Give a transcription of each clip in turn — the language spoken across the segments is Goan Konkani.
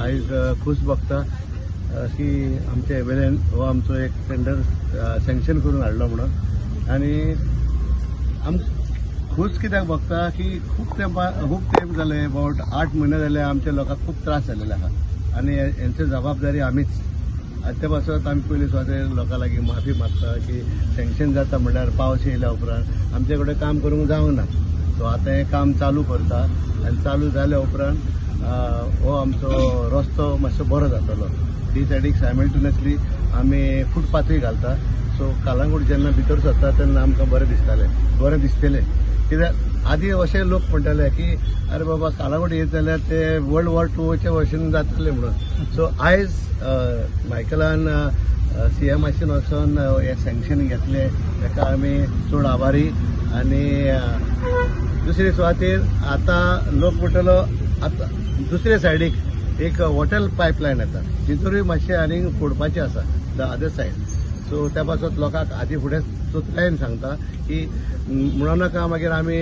आयज खूश भोगता की आमच्या एमएलएन हो आमचो एक टेंडर सँक्शन करून हाडलो म्हणून. आनी आम खूश कित्याक भोगता की खूब तेंप जाले, अबावट 8 म्हयने जाले आमच्या लोकांक खूब त्रास जाल्ले आहा आनी हेंची जबाबदारी आमीच. आनी ते पासत आमी पयलीं सुवातेर लोकां लागीं माफी मागता की सँक्शन जाता म्हणल्यार पावस येयल्या उपरांत आमचे कडेन काम करूंक जावंक ना. सो आतां हें काम चालू करता आनी चालू जाल्या उपरांत हो आमचो रस्तो मातसो बरो जातलो. ती सायडीक सायमल्टेनियसली आमी फुटपाथूय घालता. सो कालांगूट जेन्ना भितर सरता तेन्ना आमकां बरें दिसतालें, बरें दिसतलें. कित्याक आदी अशे लोक म्हणटाले की अरे बाबा कालांगूट येत जाल्यार ते वर्ल्ड वॉर 2च्या भशेन जातले म्हणून. सो आयज मायकलान सीएमाचेर वचोन हें सँक्शन घेतलें ताका आमी चड आभारी. आनी दुसरे सुवातेर आतां लोक म्हणटलो आतां दुसरे सायडीक एक वॉटर पायपलायन येता तितूरूय मातशें आनीक फोडपाचें आसा the other side. सो त्या पासत लोकांक आदी फुडें चतुरायेन सांगता की म्हणूं नाका मागीर आमी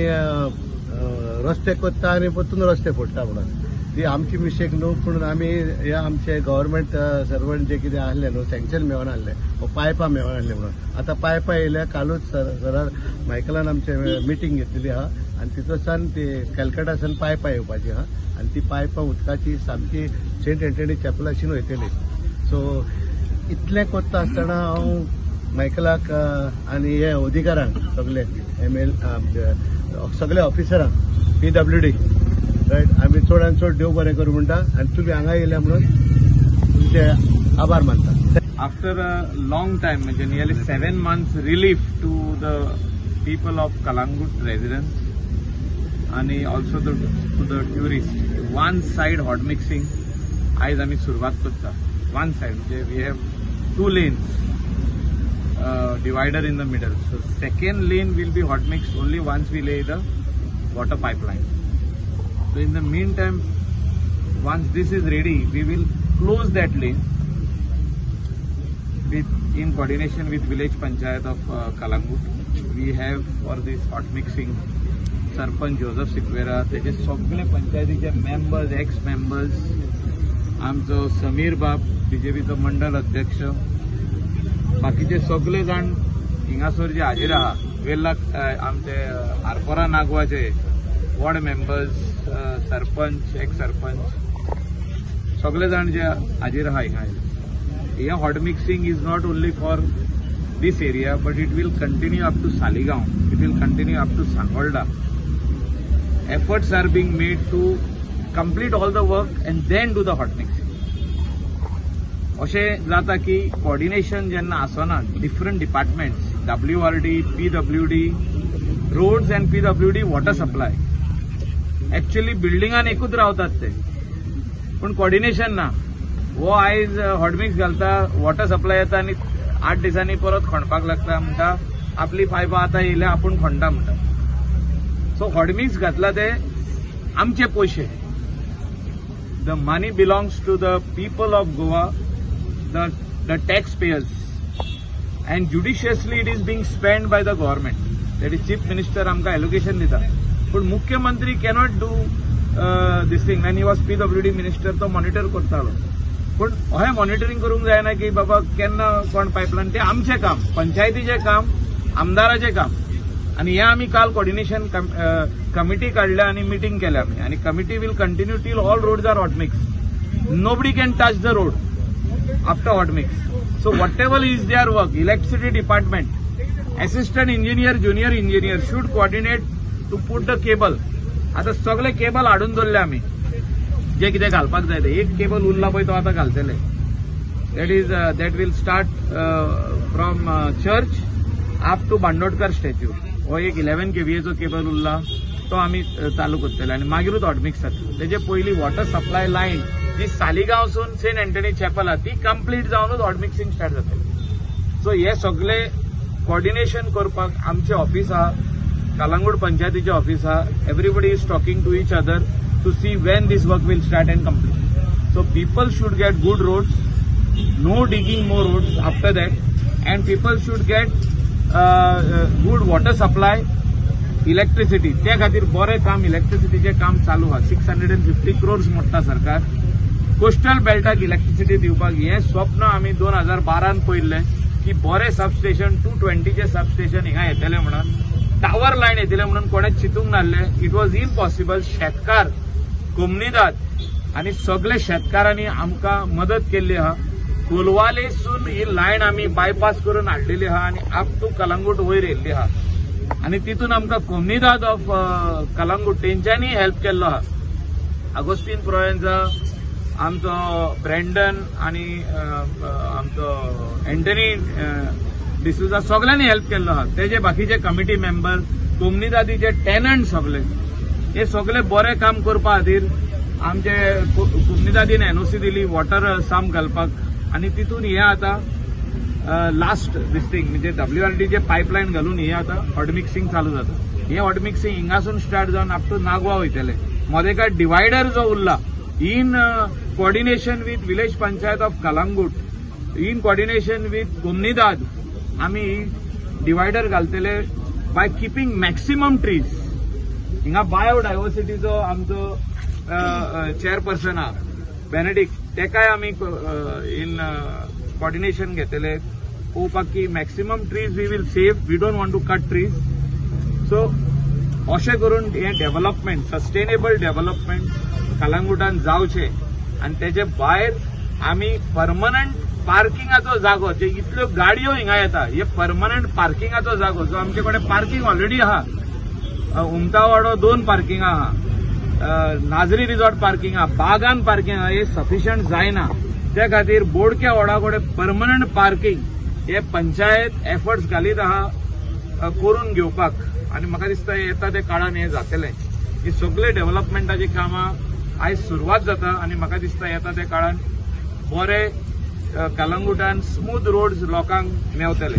रस्ते कोत्ता आनी परतून रस्ते फोडटा म्हणून. ती आमची मिस्टेक न्हू, पूण आमी हे आमचे गव्हर्मेंट सर्वंट जे कितें आहले न्हू सँक्शन मेळोन आहले वो पायपां मेळोन आहले म्हणून. आतां पायपां येयल्या, कालूच सरान मायकलान आमचे मिटींग घेतलेली आहा आनी तितूंतल्यान ती कॅलकटासान पायपां येवपाची आहा आनी ती पायपां उदकाची सामकी सेंट एंटनी चॅपलाशीन वयतली. सो इतलें कोत्ता आसतना हांव मायकलाक आनी हे अधिकारांक सगळे एमएल सगळे ऑफिसरांक PWD रायट आमी चडान चड देव बरें करूं म्हणटा आनी तुमी हांगा येयल्या म्हणून तुमचे आभार मानता. आफ्टर अ लॉंग टायम म्हणजे nearly 7 months relief to the people of Calangute residents आनी also to the tourist. One side hot mixing आयज आमी सुरवात करता. वन सायड म्हणजे we have 2 lanes, divider in the middle. So second lane will be hot mix only once we lay the water pipeline. So in the meantime, once this is ready, we will close that lane with in coordination with village panchayat of Calangute. We have for this hot mixing Sarpanch Joseph Sequeira, तेजे सगळे पंचायतीचे मेंबर्स, एक्स मेंबर्स, आमचो समीर बाब बीजेपीचो मंडल अध्यक्ष, बाकीचे सगळे जाण हिंगासर जे हाजीर आहा. वेल्ला आमचे आरपोरा नागवाचे ward members, sarpanch, ex sarpanch, सगळे जाण जे हाजीर आहा हिंगा. हे hot mixing is not only for this area but it will continue up to Saligao, it will continue up to Sangolda. Efforts are being made to complete all the work and then do the hot mixing. अशें जाता की कोऑर्डिनेशन जेन्ना आसना different departments, WRD, PWD, roads and PWD water supply, actually बिल्डिंगान एकूच रावतात ते, पूण कोऑर्डिनेशन ना. हो आयज हॉटमिक्स घालता, वॉटर सप्लाय येता आनी 8 दिसांनी परत खणपाक लागता, म्हणटा आपली पायपां आतां येयल्या आपूण खणटा म्हणटा. सो हॉटमिक्स घातला ते आमचे पयशे, the money belongs to the people of Goa, the tax payers, and judiciously it is being spend by the government. That is chief minister आमकां एलोकेशन दिता, पूण मुख्यमंत्री cannot do this thing. When he was PWD minister तो मॉनिटर करतालो, पूण अहें मॉनिटरींग करूंक जायना की बाबा केन्ना कोण पायपलायन. तें आमचें काम, पंचायतीचें काम, आमदाराचें काम. आनी हें आमी काल कोऑर्डिनेशन कमिटी काडल्या आनी मिटींग केल्या आमी, आनी committee will continue till all roads are hot mix. Nobody can touch the road after hot mix. So whatever is their work, electricity department, assistant engineer, junior engineer should coordinate to put the cable. आतां सगळे केबल हाडून दवरले आमी, जे कितें घालपाक जाय ते. एक केबल उरला पळय तो आतां घालतले. That is that will start from church up to Bandodkar statue. हो एक 11 kVAचो केबल उरला तो आमी चालू करतले आनी मागीरूच हॉटमिक्स जातलो. तेजे पयलीं वॉटर सप्लाय लायन जी सालिगांवसून सेंट एंटनी चॅपल आहा ती कंप्लीट जावनूच हॉटमिक्सिंग स्टार्ट जातलें. सो हे सगळे कोऑर्डिनेशन करपाक आमचे ऑफिस आहा, कालांगूट पंचायतीचे ऑफिस आहा. Everybody is talking to each other to see when this work will start and complete. So people should get good roads, no digging more roads after that, and people should get good water supply, electricity. त्या खातीर बरें काम इलेक्ट्रिसिटीचें काम चालू आहा. 650 crores मोडटा सरकार. कोस्टल बेल्टाक इलेक्ट्रिसिटी दिवपाक हें स्वप्न आमी 2012 पळयल्लें की बरें सबस्टेशन 220चें सबस्टेशन हिंगा येतलें म्हणून, टावर लायन येतलें म्हणून कोणेच चिंतूंक नासलें. It was impossible. शेतकार, कोमनिदाद आनी सगळे शेतकारांनी आमकां मदत केल्ली आहा. कोलवालेसून ही लायन आमी बायपास करून हाडलेली आहा आनी अप टू कलंगूट वयर येयल्ली आहा आनी तितून आमकां कोमनिदाद ऑफ कलंगूट तेंच्यांनी हेल्प केल्लो आहा. आगोस्तीन प्रोयेंजा, आमचो ब्रँडन आनी आमचो एंटनी डिसुजा सगळ्यांनी हेल्प केल्लो आहा. तेजे बाकीचे कमिटी मेंबर, कोमनिदादीचे टेनंट सगळे हे सगळे बरें काम करपा खातीर आमचे कोमनिदादीन एनओसी दिली वॉटर साम घालपाक आनी तितून हे आतां लास्ट दिस थिंग म्हणजे WRDचे पायपलायन घालून हे आतां हॉट मिक्सिंग चालू जाता. हे हॉट मिक्सिंग हिंगासून स्टार्ट जावन अप टू नागवा वयतले. मदें काय डिवायडर जो उरला in coordination with village panchayat of Calangute, in coordination with Comunidade आमी डिवायडर घालतले बाय किपींग मॅक्सिमम ट्रीज. हिंगा बायोडायवर्सिटीचो आमचो चेअरपर्सन आहा बेनेडिक, तेकाय आमी इन कॉर्डिनेशन घेतले पळोवपाक की maximum trees we will save, we don't want to cut trees. So अशें करून हें डेव्हलपमेंट, सस्टेनेबल डेव्हलपमेंट कलंगुटान जावचें आनी तेजे भायर आमी परमनंट पार्किंगाचो जागो, जे इतल्यो गाडयो हिंगा येता हे परमनंट पार्किंगाचो जागो जो आमचे कडेन पार्किंग ऑलरेडी आहा. उमतावाडो 2 पार्किंग आहा, नाजरी रिजॉर्ट पार्किंग आहा, बागान पार्किंग आहा, हे सफिशियंट जायना. त्या खातीर बोडक्या वडा कडेन परमनंट पार्किंग हे पंचायत एफर्ट्स घालीत आहा करून घेवपाक आनी म्हाका दिसता येता त्या काळान हें जातलें. ही सगळे डेव्हलपमेंटाची कामां आयज सुरवात जाता आनी म्हाका दिसता येता त्या काळान बरे कलंगुटान स्मूथ रोड्स लोकांक मेवतले.